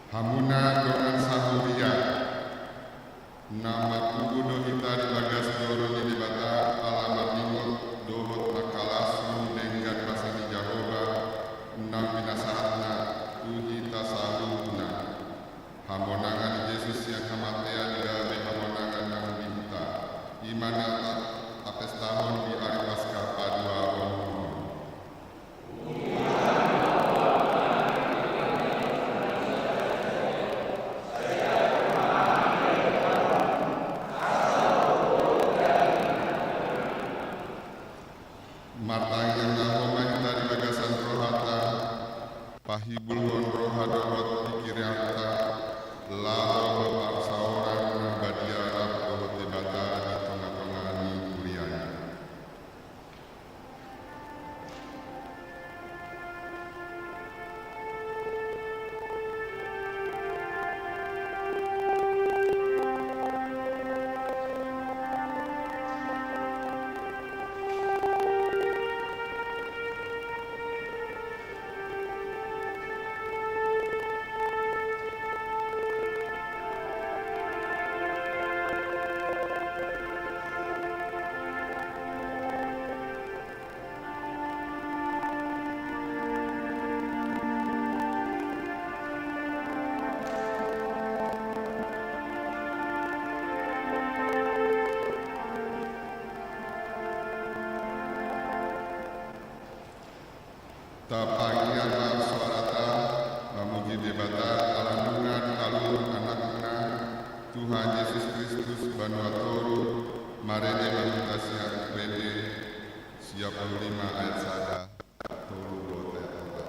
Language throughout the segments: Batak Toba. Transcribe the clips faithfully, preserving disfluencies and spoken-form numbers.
Hamuna dongan sahuria, na marpungu do hita di bagas joro ni Debata ala mardingot dohot mangkalashon denggan basa ni Jahowa na pinasahatna tu hita saluhutna. Hamonangan ni Jesus sian hamatean gabe hamonangan nang di hita. I ma na ta-, tapestahon di ari Paskah paduahon on. Martangiang ma hita di bagasan rohanta, pahibulhon roha dohot pikiranta, laho marsaoran na badia rap dohot Debata di tonga-tonga ni huriana. Tapangiar ma soaranta, mamuji Debata, ala nunga dialuhon Anakna, Tuhan Jesus Kristus, banua toru, marende ma hita sian Rende sia pulu lima ayat sada, tolu dohot ayat opat.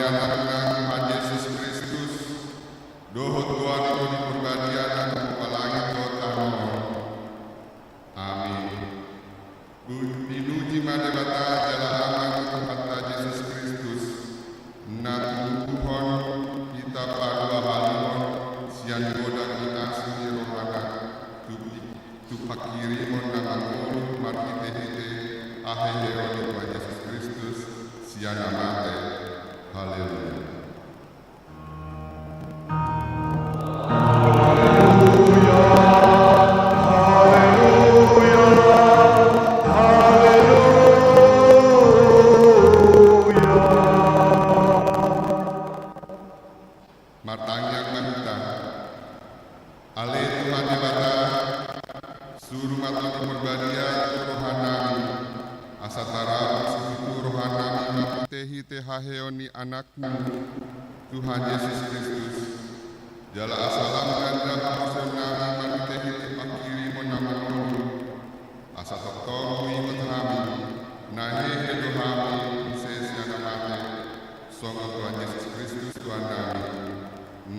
Anakna Tuhan Jesus Kristus, dohot goar ni Tondi Parbadia na mambahen langit dohot tano on. Amin. Pu-, pinuji ma Debata jala Ama ni Tuhanta Jesus Kristus, na tumbuhon hita paduahalihon sian godang ni asi ni rohana, tu, tu panghirimon na mangolu marhitehite haheheon ni Tuhan Jesus Kristus sian na mate. Haleluya. Martangiang ma hita. Ale Tuhan Debata, suru ma Tondi Parbadia tu rohanami, asa tarabus tu rohanami marhitehite haheheon ni Anakmu, Tuhan Jesus Kristus. Jala asa lam ganda haporseaonnami marhitehite panghirimon na mangolu, asa tongtong huingot hami, na hehe do hami muse sian na mate, songon Tuhan Jesus Kristus Tuhannami,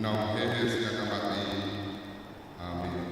naung hehe sian na mate i. Amin.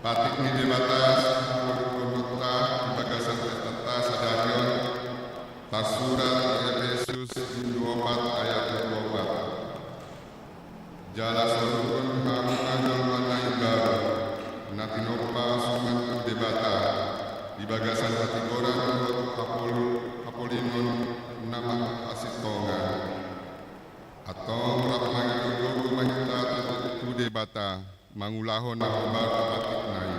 Patik ni Debata sipasahathononta di bagasan pestanta sadari on, tarsurat di Epesus bindu opat ayat dua pulu opat. Jala soluhon hamu ma jolma na imbaru, na tinompa sungan tu Debata, di bagasan hatigoran dohot hapol-, hapolingon na marhasintongan. Antong rap mangido gogo ma hita tu, tu Debata, mangulahon na hombar patikna i.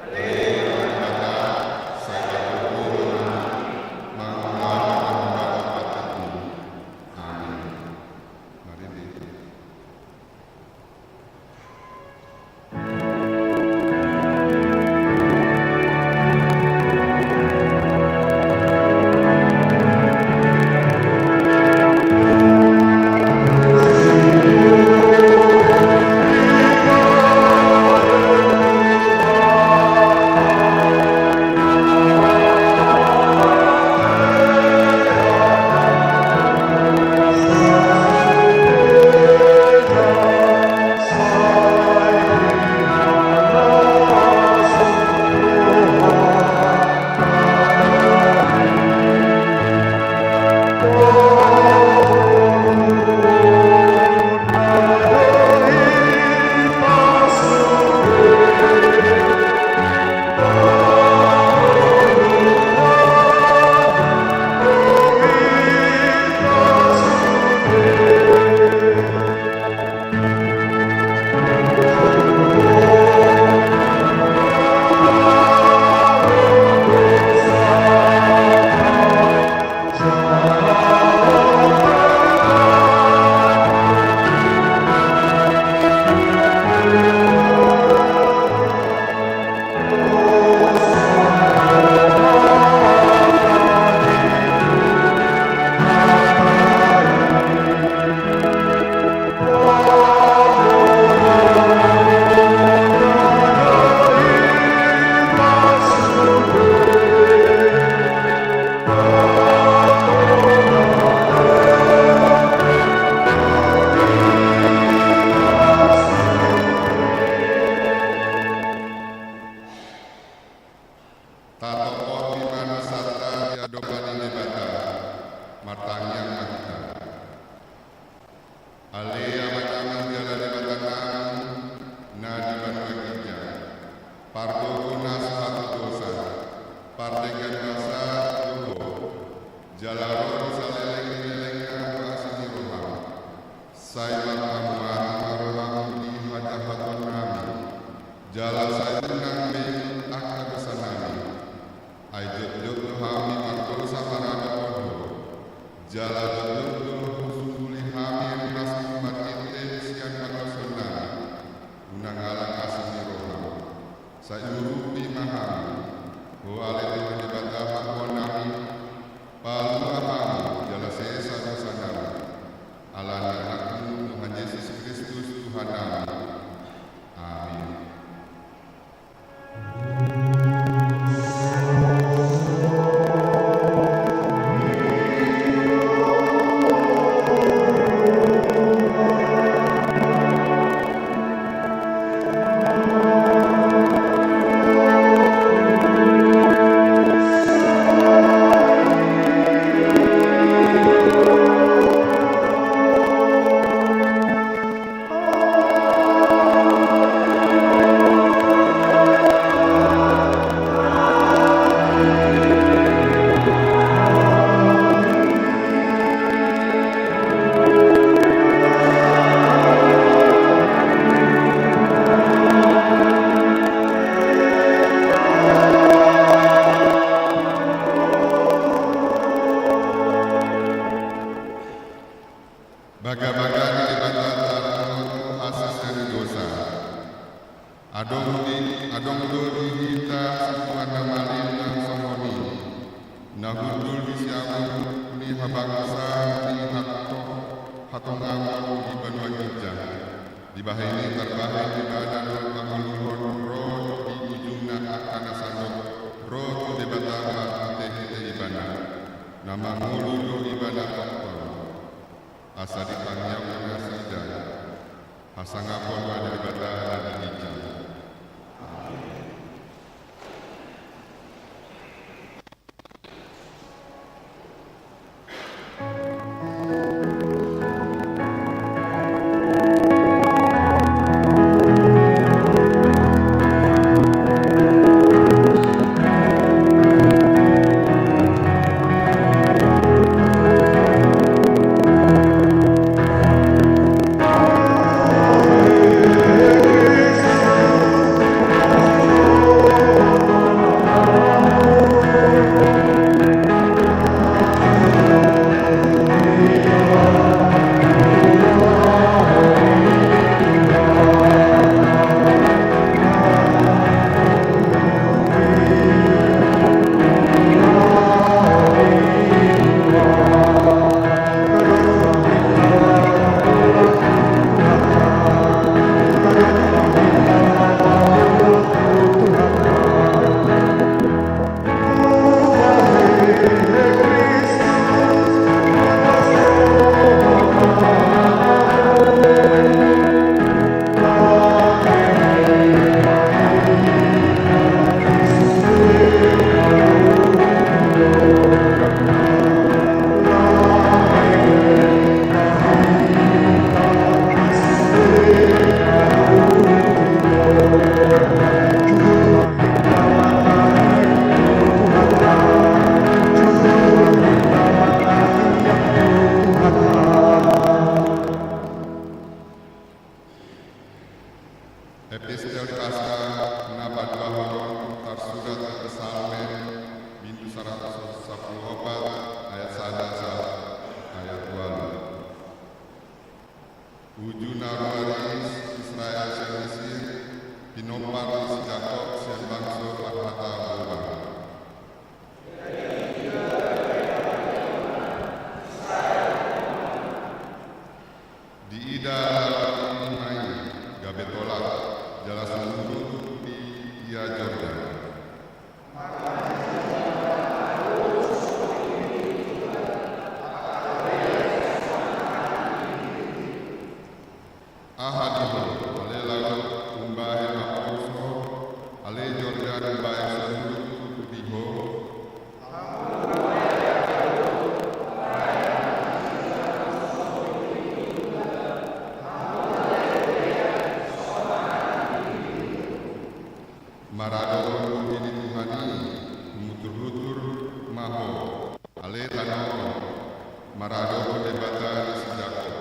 Ale Debata, sai targogo ma hami mangulahon na hombar patikmi. Amin. Marende. Jala sai unang be ingot angka dosanami. Ai jotjot do hami mardosa maradophon Ho. Jala jotjot do husunduli hami rinasmu marhite sian pangalusionnami. Unang alak asi ni roham. Sai urupi ma hami, Ho ale Tuhan Debata Pamoruonnami, palua hami jala sesa dosanami. Ala ni Anakmu Tuhan Jesus Kristus Tuhannami. Amin. Bagabaga ni Debata tano asi sian dosa. Adong di, adong do di hita situan na malim na songon i, na hundul di siamun ni habangsa ni hato-, hatongamon di banua ginjang. Dibahen i tarbahen ibana do mangoluhon ro di ujungna angka na sandok ro tu Debata marhitehite ibana. Na mangolu do ibana tongtong. Asa ditangiangi nasida hasangapon ma Debata na di ginjang. Amin. Epistel Pasca na paduahon tarsurat di Psalmen, bindu saratus sampulu opat, ayat sada sahat ayat ualu. Uju na ruar i Israel sian Misir, pinompar ni si Jakob sian bangso parhata boban. Diida laho i ma i, gabe tolap, jala sumurut di ia Jordan. Aha di ho, ale laho umbahen maporus ho, ale Jordan umbahen sumurut tutu di ho? Maradophon puji ni Tuhan i, humuturhutur ma ho, ale tano on, maradophon Debata ni si Jakob.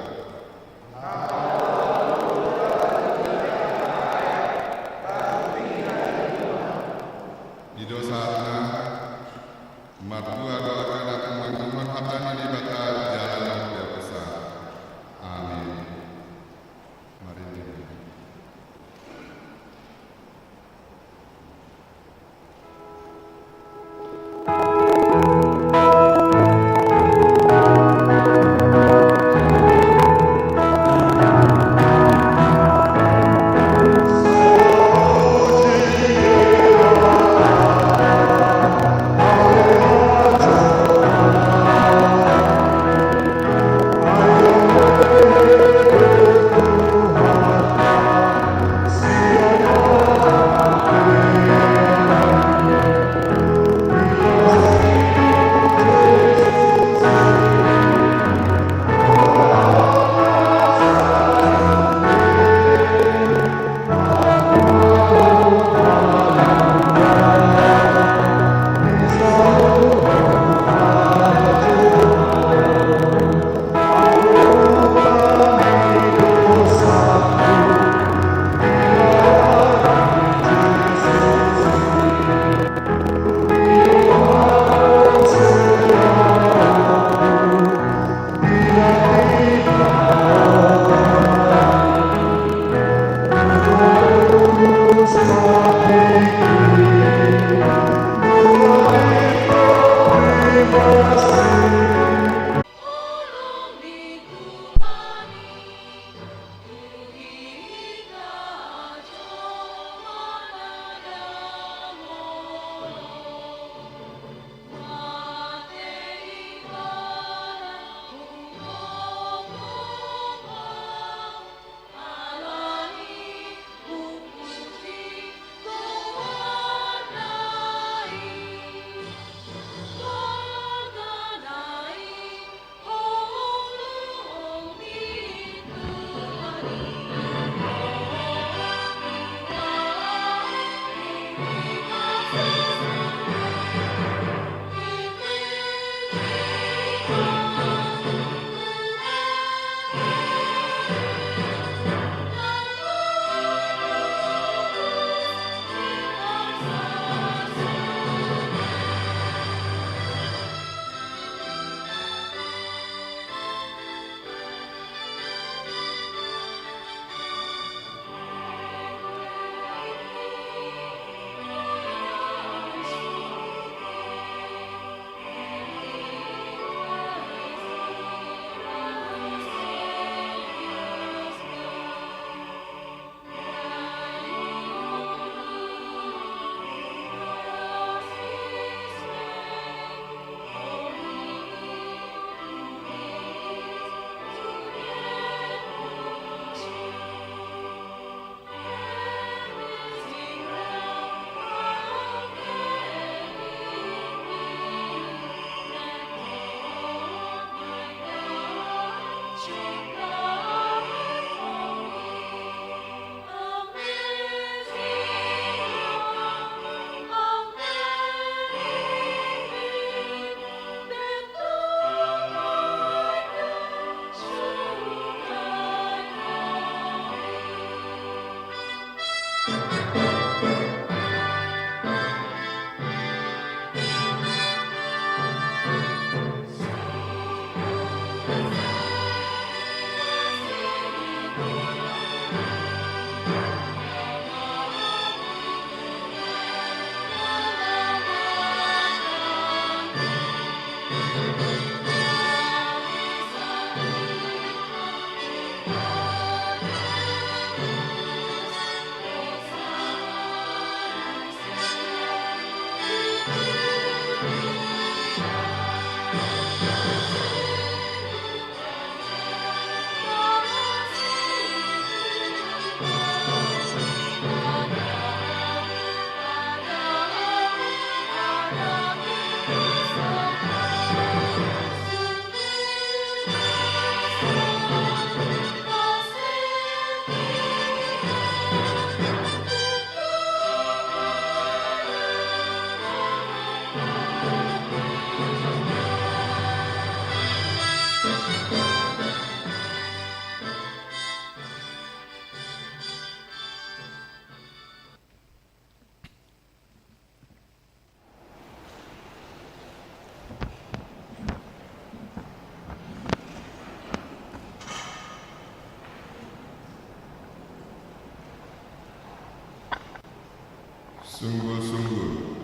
Sunggul-sunggul.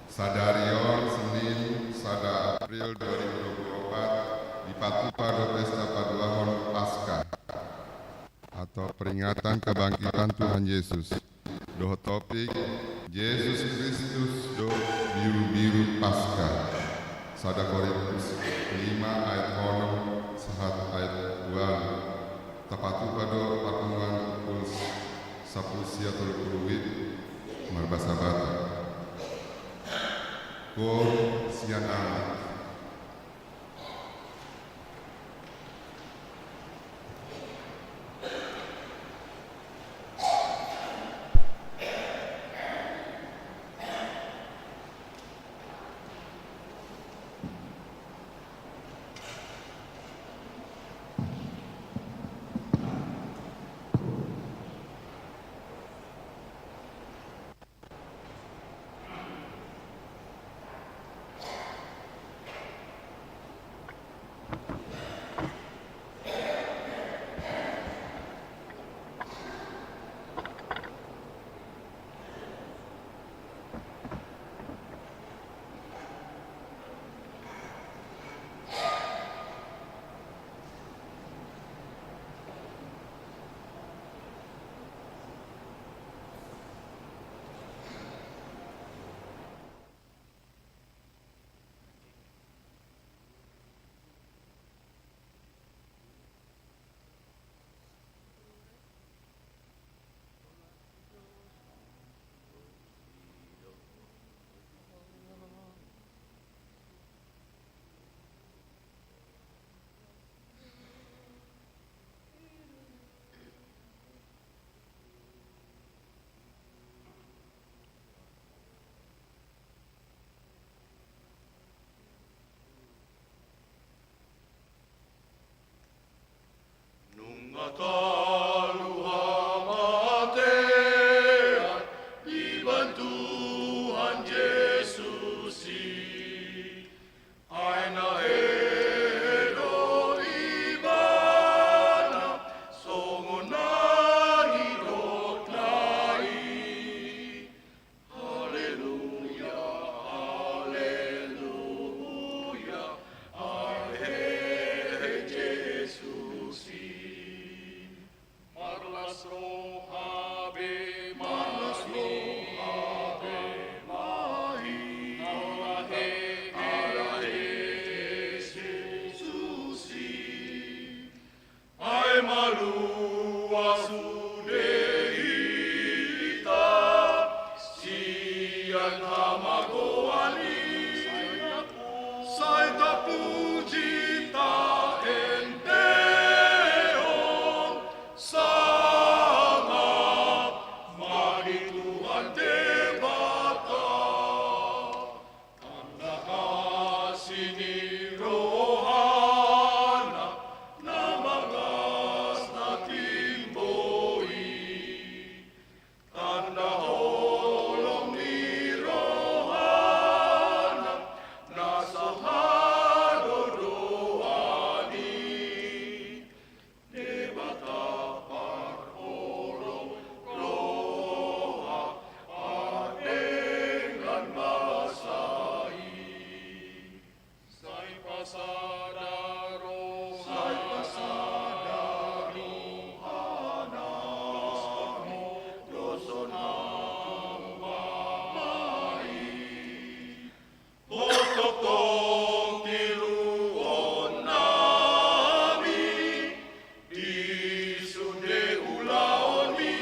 Sadari on Senin, sada April dua ribu dua puluh opat, dipatupa do pesta paduahon Paskah atau peringatan kebangkitan Tuhan Yesus. Dohot topik, Jesus Kristus do birubiru Paskah. Sada Korintus lima ayat onom sahat ayat ualu. Tapatupa do parpunguan pukul sampulu sia tolu pulu wit marbahasa Batak. Koor sian amat. Nunga talu hamatean, dibaen Tuhan Jesus i. Ai na hehe do Ibana, songon na nidokna i. Haleluya, haleluya, ai hehe Jesus i. Marlas roha be, marlas roha be ma i. Ala hehe Jesus i. Ai malua sude hita sian hamagoan i. Sai tapuji taendehon, sangap ma di Tuhan Debata. Tanda asi ni rohana na bagas na timbo i. Tanda holong ni rohana na so hadodoan i. Debata parholong roha, pardenggan basa i. Sai pasada roha, sai pasada rohana, dosa na tupa ma i. Tongtong tiruon nami di sude ulaon i,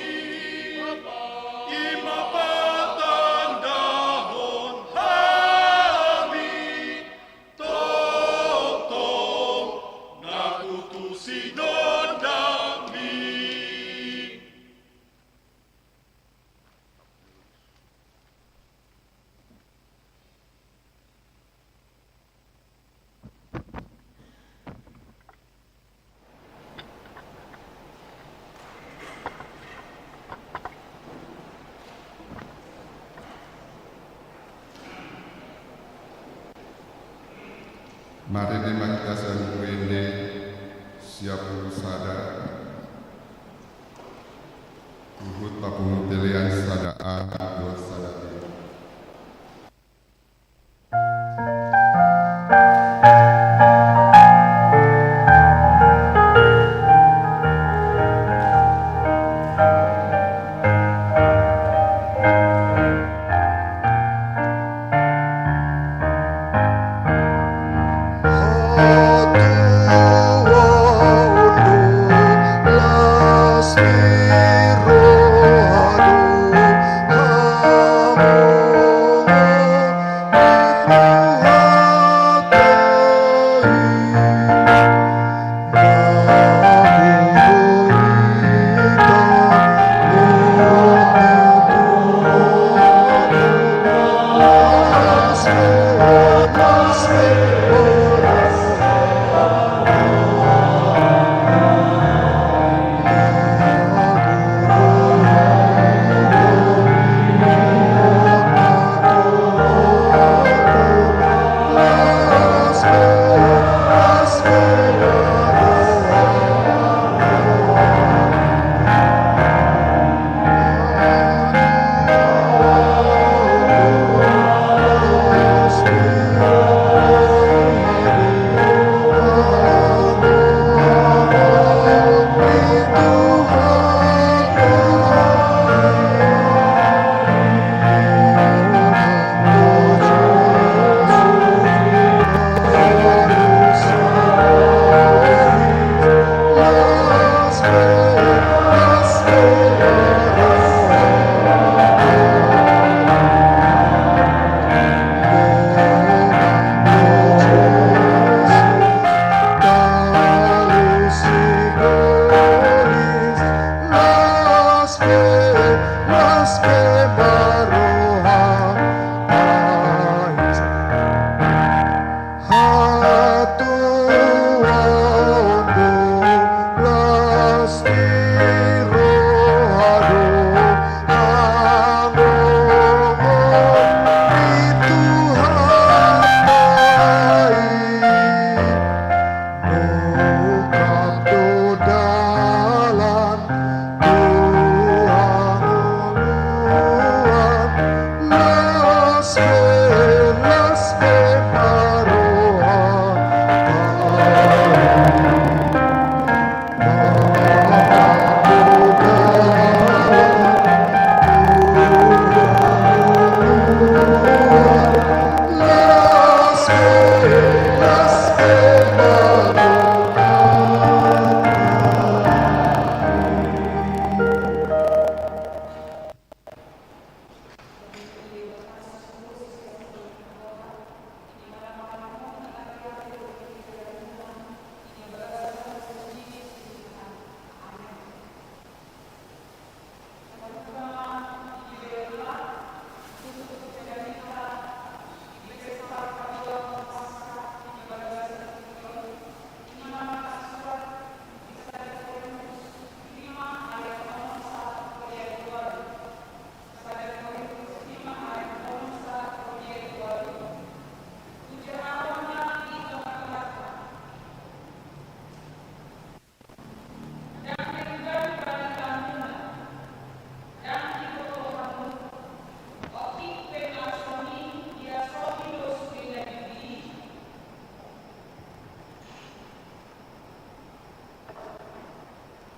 i ma patandahon hami tongtong na tutu sidondangmi. Marende ma hita sian Buku Ende sia pulu sada. Huhut papungu pelean sada a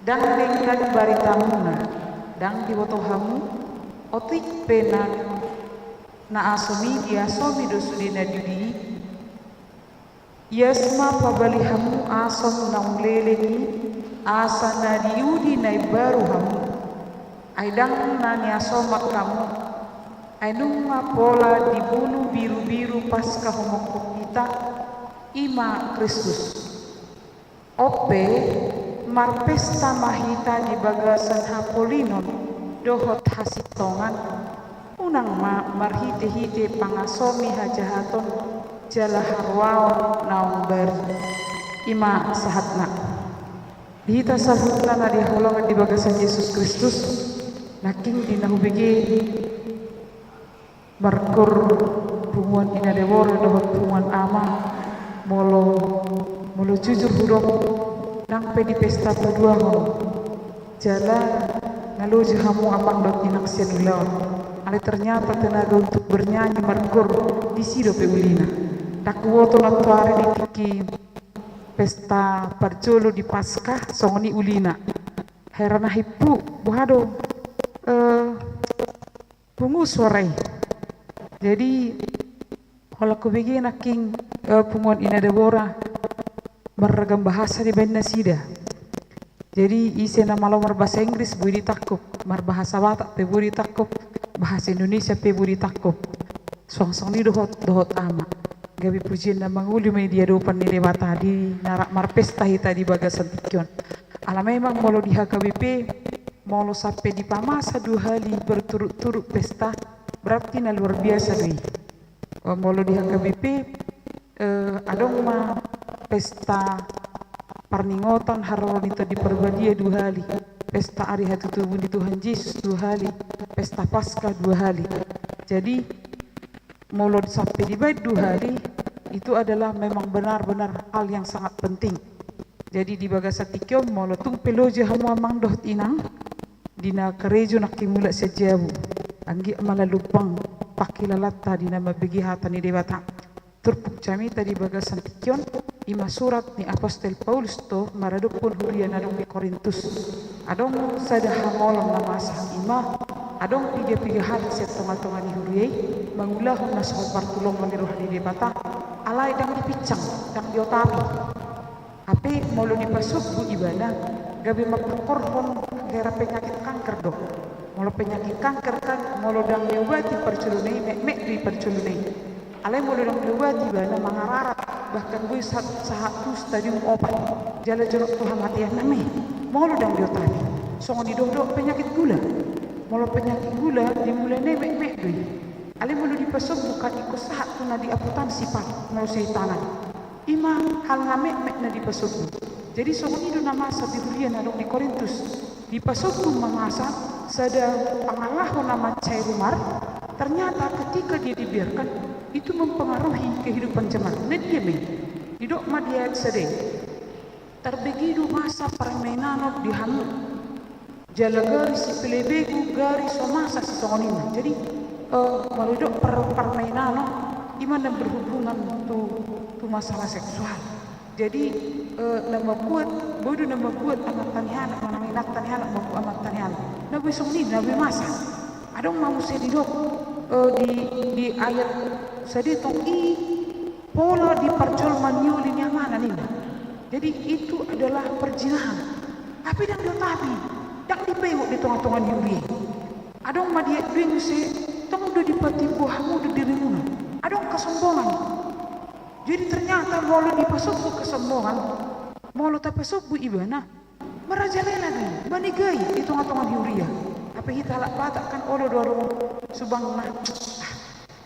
Ndang denggan baritamuna, ndang diboto hamu, otik pe na, na asom i diasomi do sude na didi i. Ias ma pabali hamu asom naung leleng i, asa na diudi na imbaru hamu. Ai ndang na niasoman hamu, ai nunga pola dibunu birubiru Paska humongkop hita, i ma Kristus. On pe, marpesta ma hita di bagasan hapolinon dohot hasintongan, unang ma marhitehite pangasomi hajahaton jala haroaon naung bari. I ma sahatna. Di hita saluhutna na dihaholongan di bagasan Jesus Kristus, nangkin di na hubege markur punguan ina Debora dohot punguan ama, molo, molo jujur hudok, nang pe di pesta paduahon, jala na loja hamu amang dohot inang sian ulaon. Alai ternyata tenaga untuk bernyanyi markur disi dope ulina. Ndang huboto nantoari di tingki pesta parjolo di Paska songon i ulina. Hera na himpu, boha do, eh, pungu suara i. Jadi, holan hubege nangkin, eh, punguan ina Debora marragam bahasa dibaen nasida. Jadi, ise na malo marbahasa Inggris boi ditangkup, marbahasa Batak pe boi ditangkup, bahasa Indonesia pe boi ditangkup. Suang songon i dohot, dohot ama. Gabe pujian na mangoli ma i di adopan ni Debata di na rap marpesta hita di bagasan tingki on. Ala memang molo di H K B P, molo sampe dipamasa dua hali berturut-turut pesta, berarti na luar biasa do i. Eh, molo di H K B P, eh, adong ma pesta parningotan haroro ni Tondi Parbadia dua hali, pesta ari hatutubu ni Tuhan Jesus dua hali, pesta Paska dua hali. Jadi, molo sampe dibaen dua hali, itu adalah memang benar-benar hal yang sangat penting. Jadi di bagasan tingki on molo tung pe loja hamu amang dohot inang, di na karejo nangkin mulak sian jabu, anggiat ma lam lumbang pangkilalanta di na mambege hata ni Debata. Turpuk jamita di bagasan tingki on, i ma surat ni apostel Paulus do maradophon huria na adong di Korintus. Adong sada hangolon na masa, i ma adong piga-piga hata sian tonga-tonga ni huria i mangulahon na so hombar tu lomo ni roha ni Debata, alai ndang dipinsang, ndang diotapi. Hape molo dipasombu ibana, gabe mampanghorhon hera penyakit kanker do. Molo penyakit kanker kan, molo ndang diobati parjolona i, metmet do i parjolona i. Alai molo ndang diobati ibana, mangararat, bahkan boi sa-, sahat tu stadium opat, jala jonok tu hamatean nami. Molo ndang diotapi, songon i dohot penyakit gula. Molo penyakit gula, di mulana i metmet do i. Alai molo dipasombu kan ingkon sahat tu na di apotansi pat, molo sahitanan. I ma hal na metmet na dipasombu. Jadi songon i do na masa di huria na adong di Korintus. Dipasombu ma masa sada pangalaho na mansai rumar, ternyata ketika dia dibiarkan, itu mempengaruhi kehidupan jemaat. Na dia ma i? Didok ma di ayat sada i. Tarbege do masa parmainanon di hamu. Jala gari sipelebegu, gari so masa sisongon i ma. Jadi, eh, molo didok par-, parmainanon, i ma na berhubungan tu, tu masalah seksual. Jadi, eh, na mambuat, boi do na mambuat amanta ni halak, manang inanta ni halak, mambuat amanta ni halak. Na boi songon i, na boi masa. Adong ma muse didok, eh, di, di ayat sada i tong i, pola di parjolo manioli ni amana ninna. Jadi itu adalah perzinahan. Hape ndang diotapi, ndang dipaingot di tonga-tonga ni huria i. Adong ma di ayat dua i muse, tong do dipatimbo hamu do dirimuna. Adong kesombongan. Jadi ternyata molo dipasombu kesombongan, molo tapasombu ibana, merajalela do i, manegai di tonga-tonga ni huria. Hape hita halak Batak kan olo do adong subang na, ah,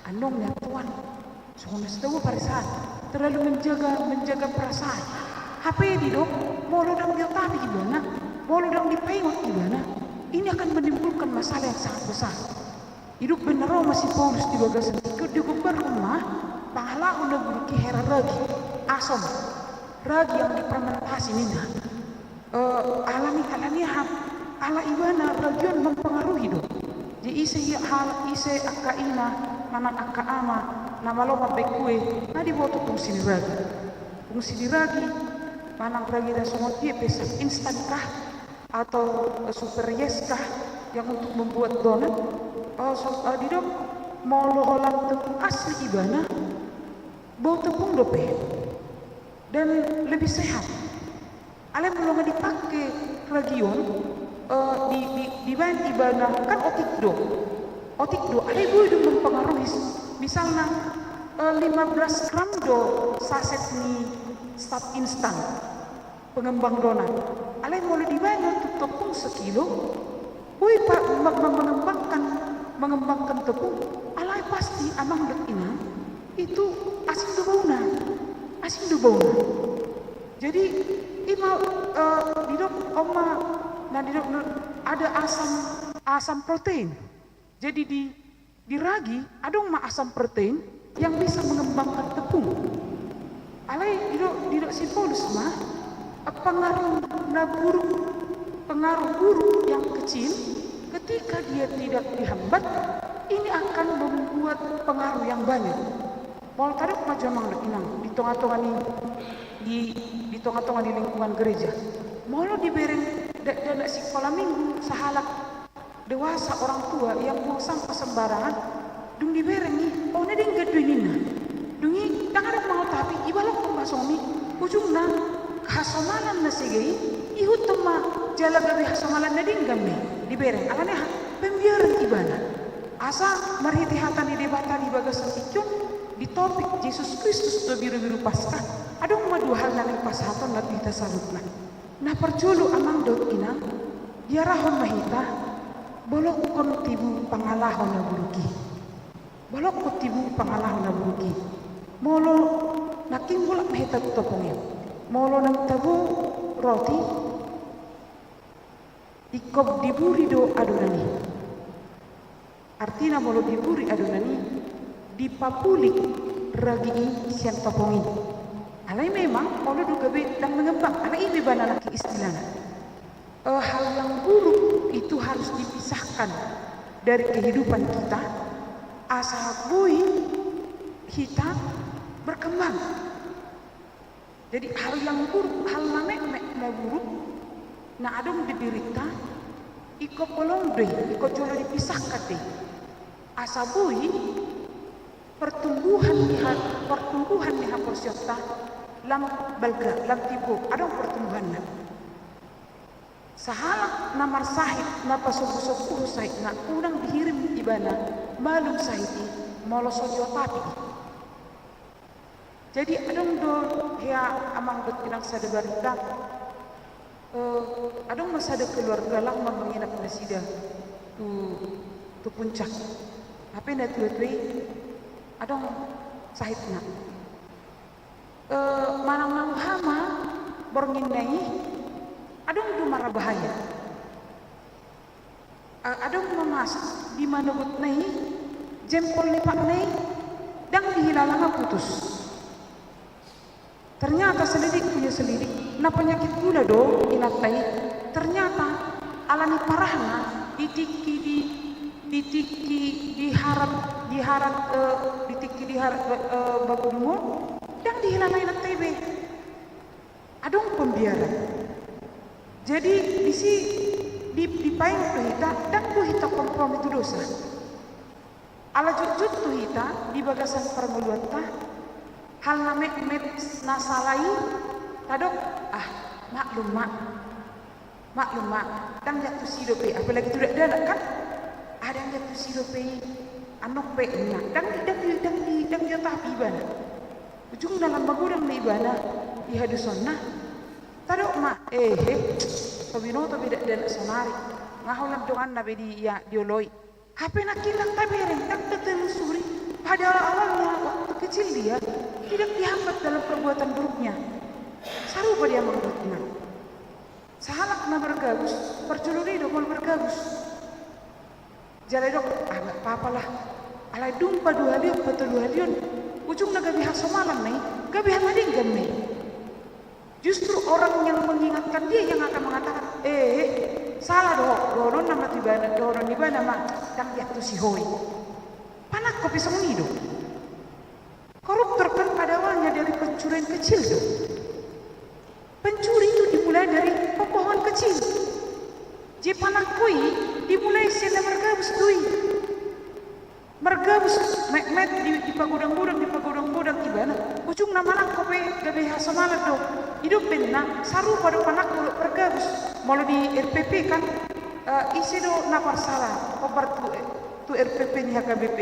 annon nian tuan, songon na sitahu parisaan, terlalu menjaga, menjaga perasaan. Hape didok, molo ndang diotapi ibana, molo ndang dipaingot ibana, ini akan menimbulkan masalah yang sangat besar. Didok baen na ro ma si Paulus di bagasan tingki on, digombarhon ma pangalaho na buruk i hera ragi, asom, ragi yang difermentasi ninna. Eh, alani, alani aha? Ala ibana ragi on mempengaruhi do. Jadi ise ia hal-, ise angka ina manang angka ama na malo mambaen kue, na diboto fungsi ni ragi. Fungsi ni ragi manang ragi na songon dia pe, sat instan kah? atau, eh, super yes kah yang untuk membuat donat, eh, so, eh, didok molo holan tepung asli ibana, bau tepung dope dan lebih sehat. Alai molo nga dipake ragi on, eh, di, di, dibaen ibana, kan otik do. Otik do, alai boi do mempengaruhi. Misalna, eh, lima belas gram do saset ni staf instan pengembang donat. Alai molo dibaen on tu tepung sekilo, boi pa, me-, me-, mengembangkan, mengembangkan tepung, alai pasti amang dohot inang, itu asin do bauna. Asin do bauna. Jadi, ima, eh, didok on ma, na didok, na, ada asam, asam protein. Jadi di, di ragi, adong ma asam protein yang bisa mengembangkan tepung. Alai didok, didok si Paulus ma, pengaruh na buruk, pengaruh buruk yang kecil, ketika dia tidak dihambat, ini akan membuat pengaruh yang banyak. Molo tadok ma jo amang dohot inang, di tonga-tonga ni, di, di tonga-tonga ni lingkungan gereja. Molo dibereng da-, dakdanak sikola minggu, sahalak dewasa, orang tua yang buang sampah sembarangan, dung dibereng i, o, na denggan do i ninna. Dung i, ndang adong mangotapi, ibalok ma songon i, ujungna, hasomalan na sega i, ihuthon ma jala gabe hasomalan na denggan ma i, dibereng, alani aha, pembiaran ibana. Asa marhite hata ni Debata di bagasan tingki on, di topik Jesus Kristus do Birubiru Paskah, adong ma dua hal na naeng pasahatonna tu hita saluhutna. Na parjolo amang dohot inang, diarahon ma hita, bolokkon tibu pangalaho na buruk i. Bolokkon tibu pangalaho na buruk i. Molo nangkin mulak ma hita tu topung i. Molo naung tabo roti, ingkon diburi do adonan i. Artina molo diburi adonan i, dipapulik ragi i sian topung i. Alai memang molo do gabe ndang mengembang, alai i do ibana nangkin istilahna. Eh, hal yang buruk itu harus dipisahkan dari kehidupan kita, asa boi hita berkembang. Jadi hal yang buruk, hal na metmet na buruk, na adong di dirinta, ingkon holong do i, ingkon jolo dipisahkan do i. Asa boi pertumbuhan ni ha-, pertumbuhan ni haporseaonta lam balga, lam timbo, adong pertumbuhanna. Sahalak na marsahit, na pasombu-sombu sahitna, unang dihirim ibana malum sahit i, molo so diotapi i. Jadi adong do hea amang dohot inang sada barita, eh, adong ma sada keluarga laho ma menginap nasida tu, tu puncak. Hape na tua-tua i adong sahitna. Eh, manang na huhama borngin na i, adong do marabahaya. Eh, adong ma masa di manogotna i, jempol ni patna i ndang dihilala nga putus. Ternyata selidik punya selidik, na penyakit gula do inanta i. Ternyata alani parahna di tingki di, di tingki di harat, di harat, eh, di tingki di harat, eh, bagu dungo, ndang dihilala inanta i be. Adong pembiaran. Jadi disi di, dipaingot do hita, ndang boi hita kompromi tu dosa. Ala jotjot tu hita di bagasan parngoluanta, hal na metmet na sala i tadok, ah, maklum ma. Maklum ma, ndang diantusi dope, apalagi tu dakdanak kan? Ah, ndang diantusi dope i, annon pe ninna. Ndang di, ndang di, ndang di, ndang diotapi ibana. Ujungna lam magodang ma ibana di hadusonna. Tadok ma, ehe, so binoto be dakdanak sonari. Nga holan donganna be di, ia, dioloi. Hape nangkin ndang tabereng, ndang tatelusuri, padahal awalnya waktu kecil dia tidak dihambat dalam perbuatan buruknya. Sarupa di amang dohot inang. Sahalak na margabus, parjolo do i do molo margabus. Jala didok, ah, nggak apa-apa lah. Alai dung paduahalion, patoluhalion, ujungna gabe hasomalan ma i, gabe hal na denggan ma i. Justru orang yang mengingatkan dia yang akan mengatakan, eh, eh, salah do ho, dohononna ma tu ibana, dohonon ni ibana ma, ndang diantusi ho i. Panangkok pe songon i do. Koruptor kan pada awalnya dari pencurian kecil do. Pencuri itu dimulai dari pembohongan kecil. Di panangko i, dimulai sian na margabus do i. Margabus metmet di, dipagodang-godang, dipagodang-godang ibana. Ujungna manangko pe gabe hasomalan do. I do umbahen na sarupa do panangko dohot margabus. Molo di R P P kan, eh, ise do na parsala, hombar tu, tu R P P ni H K B P.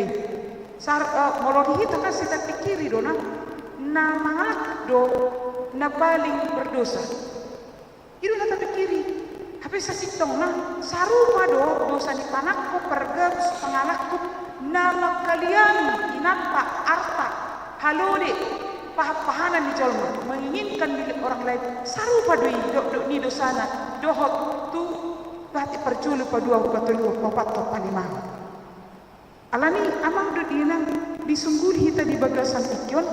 Sar-, eh, molo di hita kan sai tapikiri do na, na mangalangkup do na paling berdosa. I do na tapikiri. Hape sasintongna, sarupa do dosa ni panangko, pargabus, pangalangkup na mangkaliangi inanta, arta, halode, pahan-pahanan ni jolma, menginginkan milik orang lain. Sarupa do i dokdok ni dosana dohot tu patik parjolo, paduahon, patoluhon, paopathon, palimahon. Alani i amang dohot inang, disungguli hita di bagasan tingki on,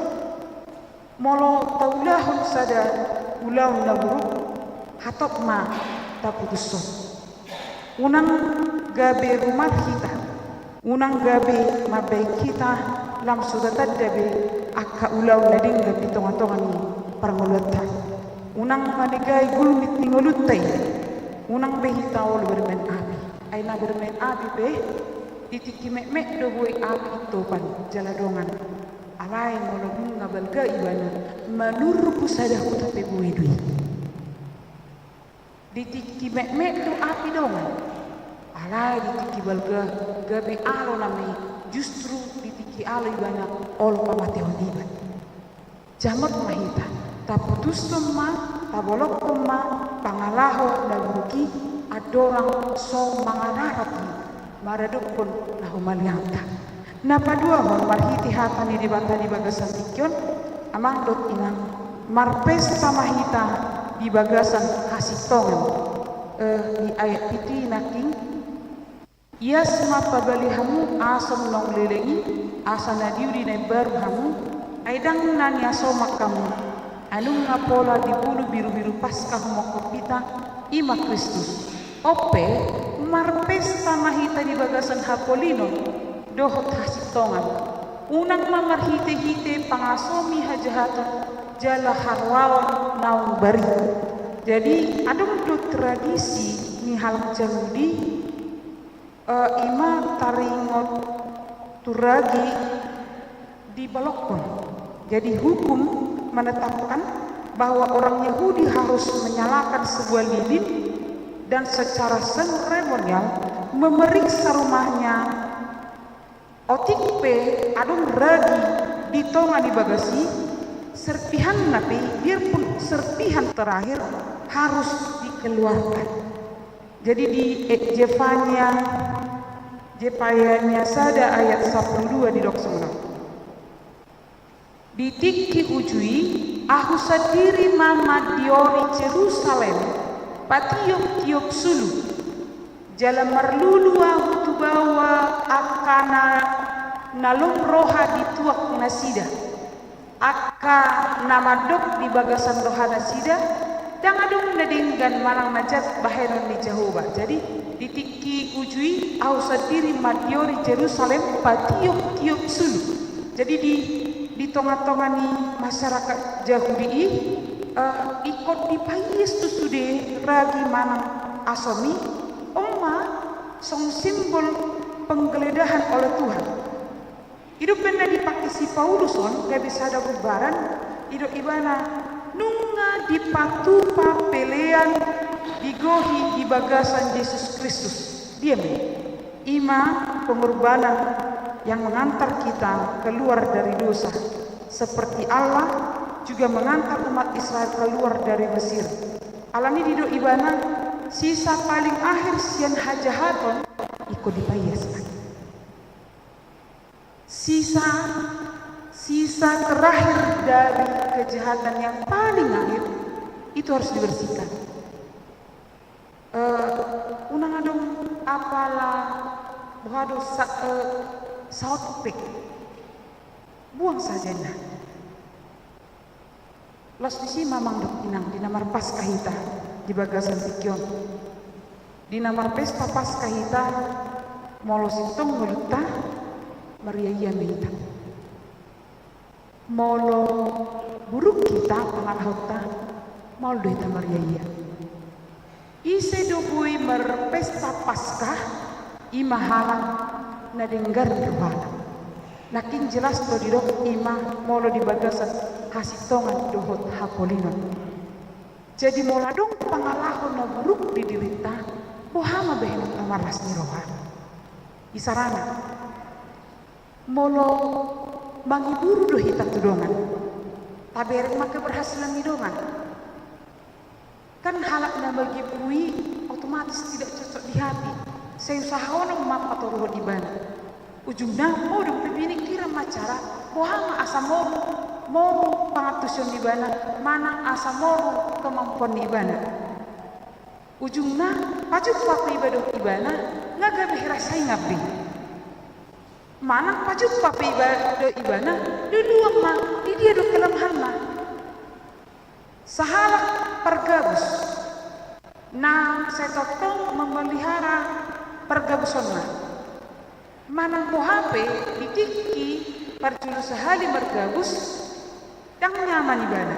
molo taulahon sada ulaon na buruk, hatop ma taputushon. Unang gabe rumar hita, unang gabe mambahen hita lam so tatanda be angka ulaon na denggan di tonga-tonga ni parngoluanta. Unang manegai gulmit ni ngolunta i, unang be hita olo bermain api. Ai na bermain api pe, di tingki metmet do boi api intopan jala dongan. Alai molo nunga balga ibana, manurpu sada huta pe boi do i. Di tingki metmet do api dongan. Alai di tingki balga, gabe alo nama i, justru di tingki alo ibana, olo pamatehon iba. Jamot ma hita, taputushon ma, tabolongkon ma pangalaho na buruk i, andorang so mangararat i maradophon na humaliangta. Na paduahon, marhite hata ni Debata di bagasan tingki on, amang dohot inang, marpesta ma hita di bagasan hasintongan. Eh, di ayat pitu i nangkin, ias ma pabali hamu asom naung leleng i, asa na di udi na imbaru hamu, ai ndang na niasoman hamu, ai nunga pola dibulu birubiru Paska humongkop hita, i ma Kristus. On pe, marpesta ma hita di bagasan hapolinon dohot hasintongan. Unang ma marhitehite pangasomi hajahaton jala haroaon naung bari. Jadi, adong do tradisi ni halak Jahudi, eh, i ma taringot tu ragi dibolongkon. Jadi, hukum menetapkan bahwa orang Yahudi harus menyalakan sebuah lilin dan secara seremonial memeriksa rumahnya. Otik pe adong ragi di tonga ni bagas i, serpihanna pe, biarpun serpihan terakhir, harus dikeluarkan. Jadi di, eh, Zefanya, Zefanya sada ayat sampulu dua didok songon on. Di tingki uju i, ahu sandiri ma mandiori Jerusalem patioptiop sulu, jala marlulu ahu tu baoa angka na, na lom roha di tuak nasida. Angka na mandok di bagasan rohanasida, ndang adong na denggan manang na jat bahenon ni Jahowa. Jadi, di tingki uju i, ahu sandiri mandiori Jerusalem patioptiop sulu. Jadi, di, di tonga-tonga ni masyarakat Jahudi i, eh, ingkon dipaias tu sude ragi manang asom i, on ma songon simbol penggeledahan oleh Tuhan. I do umbahen na dipake si Paulus on, gabe sada gambaran, didok ibana, nunga dipatupa pelean digohi di bagasan Jesus Kristus. Dia ma i? I ma pengorbanan yang mengantar kita keluar dari dosa, seperti Allah juga mengantar umat Israel keluar dari Mesir. Alani i didok ibana, sisa paling akhir sian hajahaton, ingkon dipaias ma. Sisa, sisa terakhir dari kejahatan yang paling akhir itu harus dibersihkan. Eh, unang adong apala boha do sa-, eh, saot pe. Buang saja na. Laos disi ma amang dohot inang, di na marpaska hita di bagasan tingki on. Di na marpesta Paska hita, molo sintong ngolunta, mariaia ma hita. Molo buruk hita pangalahonta, maol do hita mariaia. Ise do boi marpesta Paskah, i ma halak na denggan rohana. Nangkin jelas do didok i ma molo di bagasan hasintongan dohot hapolinon. Jadi molo adong pangalaho na buruk di dirinta, boha ma bahenonta marlas ni roha? Isarana, molo mangiburu do hita tu dongan, tabereng ma keberhasilan ni dongan. Kan halak na mangiburu i otomatis tidak cocok di hati. Sai usahahonon ma patoruhon ibana. Ujungna modom pe pinikkiran ma cara, boha ma asa moru, moru pangantusion ni ibana, manang asa moru kemampuan ni ibana. Ujungna pajumpa pe iba dohot ibana, nga gabe hera saingan be. Manang pajumpa pe iba dohot ibana, luluan ma di dia do kelemahanna. Sahalak pargabus na sai tongtong memelihara pargabusonna. Manang boha pe di tingki parjolo sahali margabus, ndang nyaman ibana.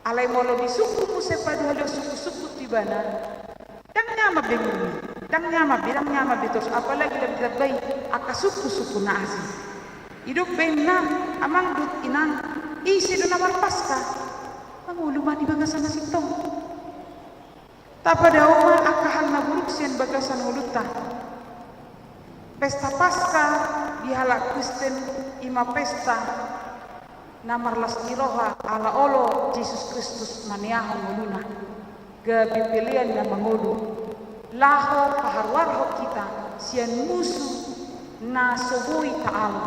Alai molo disungkun muse paduahalihon sungkunsungkun tu ibana, ndang nyaman be ngoluna, ndang nyaman be, ndang nyaman be torus, apalagi lam ditambai angka sungkunsungkun na asing. Didok bahenna, amang dohot inang, ise do na marpaskah? Mangolu ma di bagasan na sintong. Tapadao ma angka hal na buruk sian bagasan ngolunta. Pesta Paskah di halak Kristen i ma pesta na marlas ni roha ala olo Jesus Kristus maniahon ngoluna gabe pelean na mangolu, laho paharuarhon hita sian musu na so boi taalo,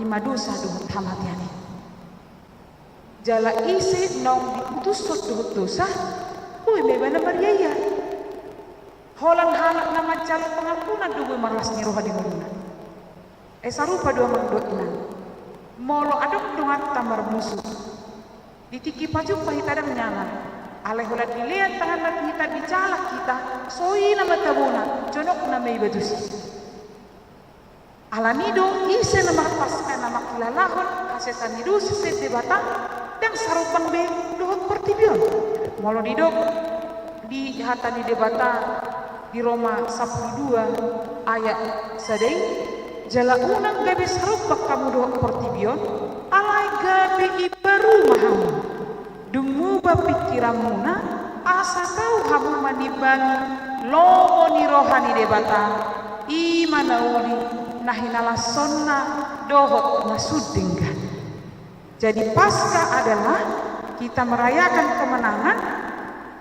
i ma dosa dohot hamatean i. Jala ise naung diputushon dohot dosa, boi ma ibana mariaia. Holan halak na manjalo pangampunan do boi marlas ni roha di ngoluna. Ai sarupa do amang dohot inang. Molo adong donganta marmusu, di tingki pajumpa hita ndang nyaman. Alai holan dilean tanganna tu hita, dijalak hita, so i nama tabona, jonok nama iba tusi. Alani do ise na marpaskah na mangkilalahon hasesaan ni dosa sian Debata, ndang sarupa be dohot portibi on. Molo didok di hata ni Debata di Roma sampulu dua ayat sada i, jala unang gabe sarupa hamu dohot portibi on, alai gabe imbaru ma hamu. Dung muba pingkiranmuna, asa tau hamu manimbangi lomo ni roha ni Debata, i ma na uli, na hinalashonna dohot na sun denggan. Jadi Paskah adalah kita merayakan kemenangan,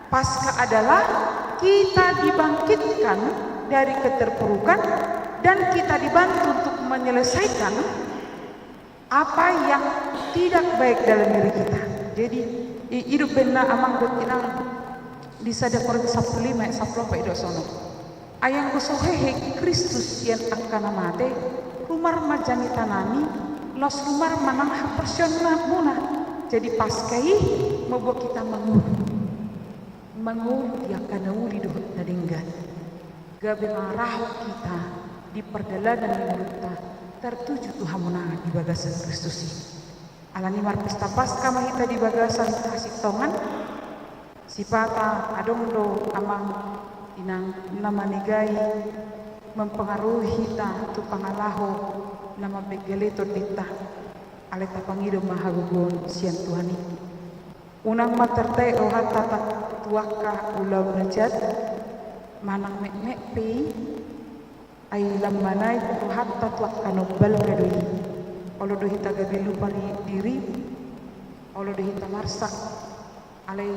Paskah adalah kita dibangkitkan dari keterpurukan dan kita dibantu untuk menyelesaikan apa yang tidak baik dalam diri kita. Jadi, i-, didok bahenna amang dohot inang di sada Korintus sampulu lima ayat sampulu opat, didok songon on. Ai anggo so hehe Kristus sian angka na mate, rumar ma janitanami, laos rumar ma nang haporseaonmuna. Jadi Paskah i mamboan hita mangolu. Mangolu di angka na uli dohot na denggan. Gabe mangarahon hita di pardalanan ni ngolunta tartuju tu hamonangan di bagasan Kristus i. Alani marpesta Paskah ma hita di bagasan hasintongan, sipata adong do amang inang na manegai, mempengaruhi hita tu pangalaho na mambege tondinta. Alai tapangido ma hagogoon sian Tuhan i. Unang ma tartaek rohanta tu angka ulaon na jat, manang metmet pe i, ai lam manaek rohanta tu angka na umbalga do i. Olo do hita gabe lupa ni diri, olo do hita marsak, alai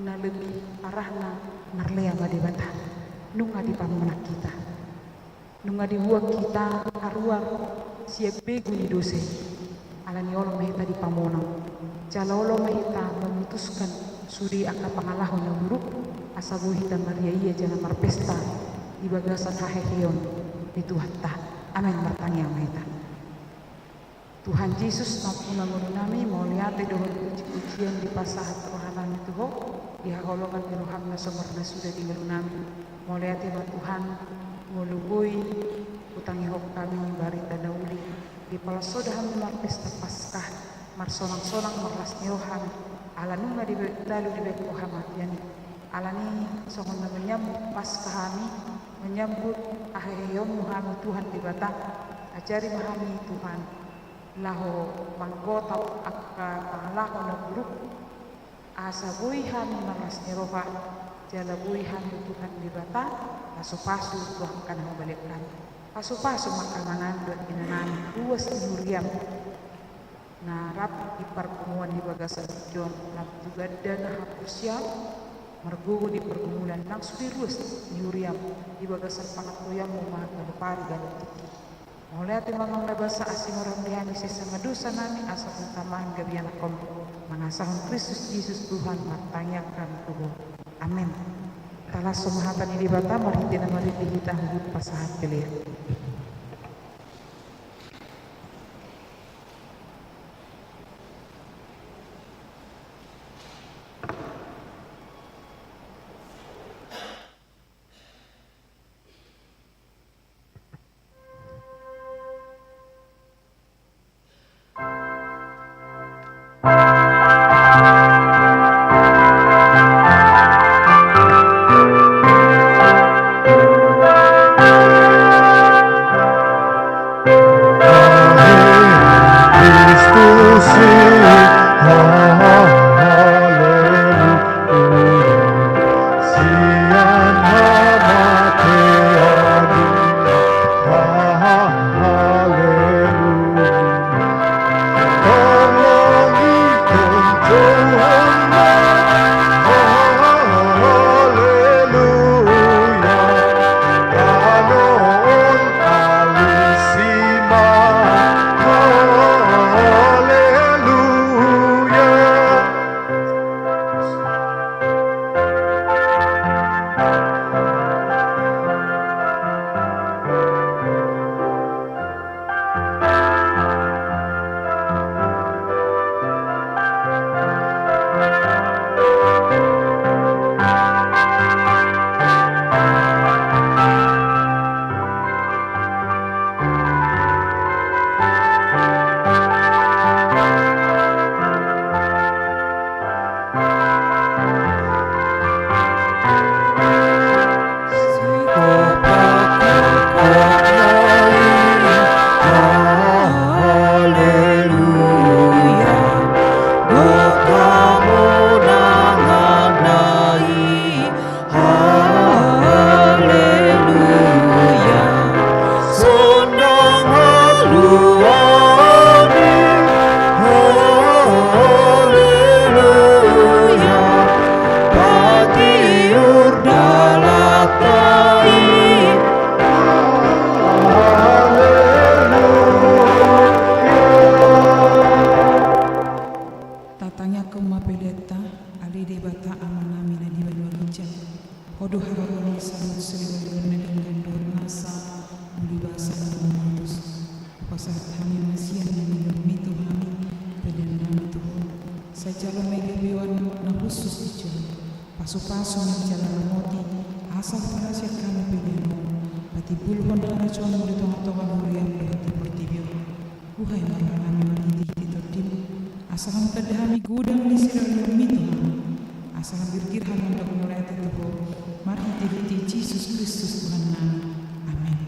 na lebih parahna marlea ma Debata. Nunga dipamonang hita. Nunga dibuat hita haruar sian begu ni dosa i. Alani olo ma hita dipamonang. Jala olo ma hita memutuskan sude angka pangalaho na buruk, asa boi hita mariaia jala marpesta di bagasan haheheon ni Tuhanta. Amen. Martangiang ma hita. Tuhan Jesus, nampuna ngolunami, mauliate dohot pujipujian dipasahat rohanami tu Ho, di haholongan ni roham na so marnasuda di ngolunami. Mauliate ma Tuhan, molo boi hutangihon hami barita na uli, di pala so da hami marpesta Paskah, marsonang-sonang marlas ni roha hami, ala nunga dibahen talu dibahen Ho hamatean i. Alani songon na manyambut Paska hami, manyambut haheheonMu hami Tuhan Debata, ajari ma hami Tuhan, laho manggotap angka pangalaho na buruk, asa boi hami marlas ni roha, jala boi hami Tuhan Debata, pasupasu tu angka na hubalian hami. Pasupasu ma angka amanami dohot inanami, ruas ni huriaM. Na rap di parpunguan di bagasan tingki on, lam tu ganda na haporseaon, margogo di pergumulan nang sude ruas ni huriaM, di bagasan pangantuionMu ma ganup ari ganup tingki. Mauliate ma Amang na basa, asi ma rohaM di hami sesa ma dosanami, asa hutamaon gabe anakMu, mangasahon Kristus Jesus Tuhan martangiang hami tu Ho. Amen. Talashon ma hata ni Debata, marhite na marende hita huhut pasahat pelean. Tatangiangkon ma peleanta. Ale Debata Amanami na di banua ginjang, Ho do haroro ni saluhut salelengleleng na denggan dohot nasa muli basa na uatus. Pasahat hami ma sian na nilehonMi tu hami peleannami tu Ho. Sai jalo ma i gabeon na hushus di jolo. Pasupasu ma i jala ramoti, asa huparasian hami pelean on patimbulhon harajaonMu di tongatonga ni huriaM dohot di portibi on. Buhai ma rohanami marhitehite TondiM, asa lam tanda hami godang ni silehonLehonMi tu hami, asa lam girgir hami mandok mauliate tu Ho, marhitehite Jesus Kristus Tuhannami. Amen.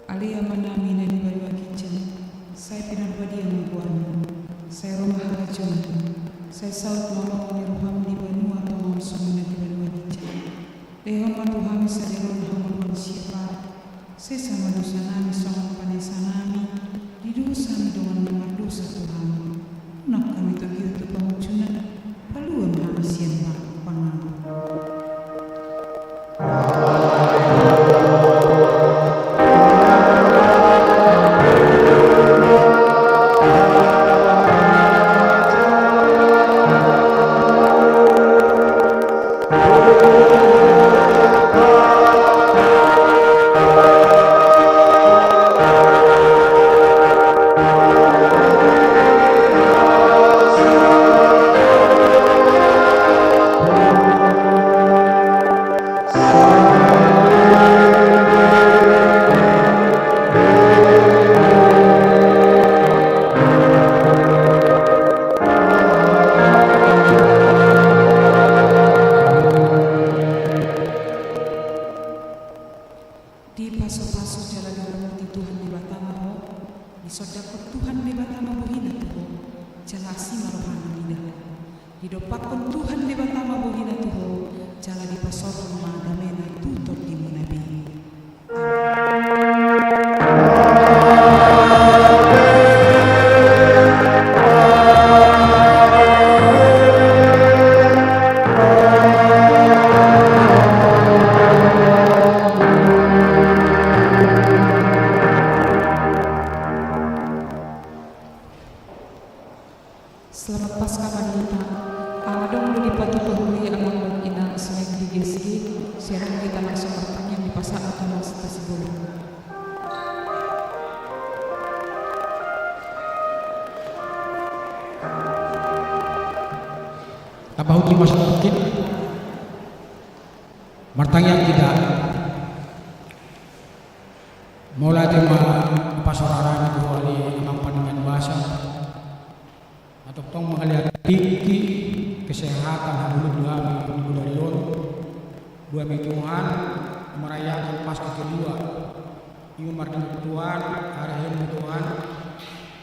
Ale Amanami na di banua ginjang, sai pinarbadia ma goarMu, sai ro ma harajaonMu, sai saut ma lomo ni rohaM di banua tonga on songon na di banua ginjang. Lehon ma tu hami sadari on hangoluan siapari. Sesa ma dosanami songon panesanami di dosa ni dongan na mardosa tu hami. Unang hami togihon tu pangunjunan, palua ma hami sian pangago. Disondangkon Tuhan Debata ma bohina tu ho, jala asi ma rohana mida ho. Didompakkon Tuhan Debata ma bohina tu ho, jala dipasaorhon ma damena tu tondimuna be. Selamat Paskah ma di hita. Ala adong do dipatupa huriamu, amang dohot inang, selain di G S G, sian on hita langsung martangiang, dipasahat ma tu amang Sita Sibolon. Tapahuti ma sadokkin. Martangiang hita. Mauliate ma, pasaorana tu Ho ale Amang Pardenggan Basa. Tongtong mangaliat tingki kesehatan hamuliateon di bodari on. Boan hami Tuhan merayakan Paskah kedua. I ma marnida Tuhan, ari hemu Tuhan.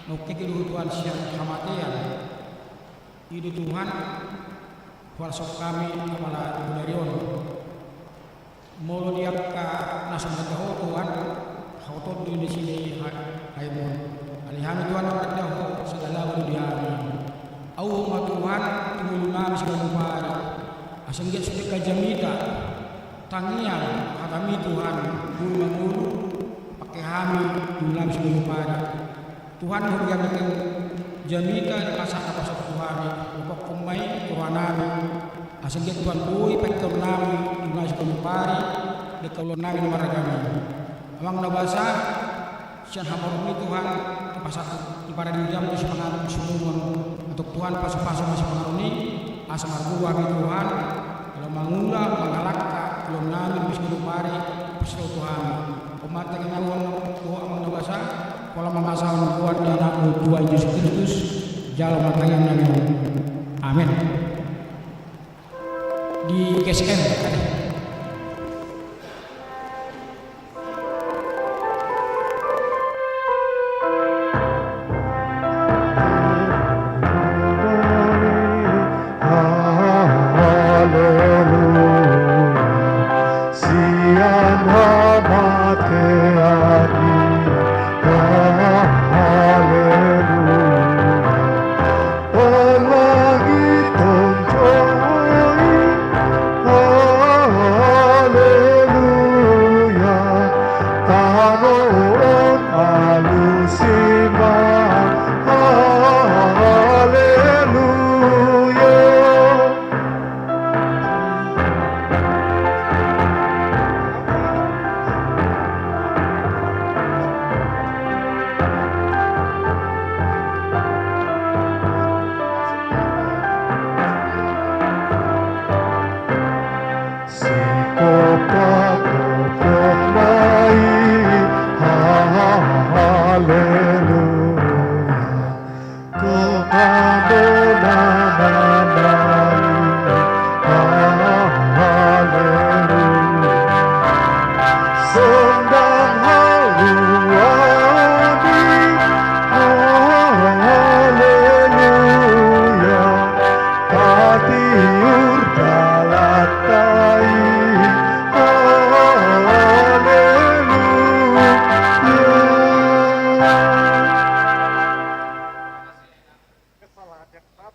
Nunga kekeluar Tuhan sian hamatean. I do Tuhan, hualsok hami apala di bodari on. Molo di angka na so marende Ho Tuhan, hau tondi do nasida i ha-, haimon. Alai hami Tuhan na marende Ho, sada lagu do di hami. Ahu ma Tuhan, tumulunami siganup ari. Asa anggiat sude angka jamita, tangiang hatami Tuhan, boi mangolu, pake hami, tumulunami siganup ari. Tuhan, huria ni jamita, di pasahat na pasahat Tuhan, dompakkon ma i tu rohanami. Asa anggiat Tuhan boi pangkilalaonnami, di na siganup ari, di angka ulaonnami na marragam i. Amang na basa, sian hamoraonmi Tuhan, di pasahat, di paradinggamu tu sipanganon, sumurung. Antong Tuhan, pasupasu ma sipanganon i, asa marguru hami Tuhan, laho mangula, mangalangka, ulaonnami, di siganup ari, pasahat Tuhan. Pamatan na on, Ho Amang na basa, pola ma hasahatan ni Tuhan Jesus Kristus, jalo ma tangiangnami on. Amen. Di G S M, ade.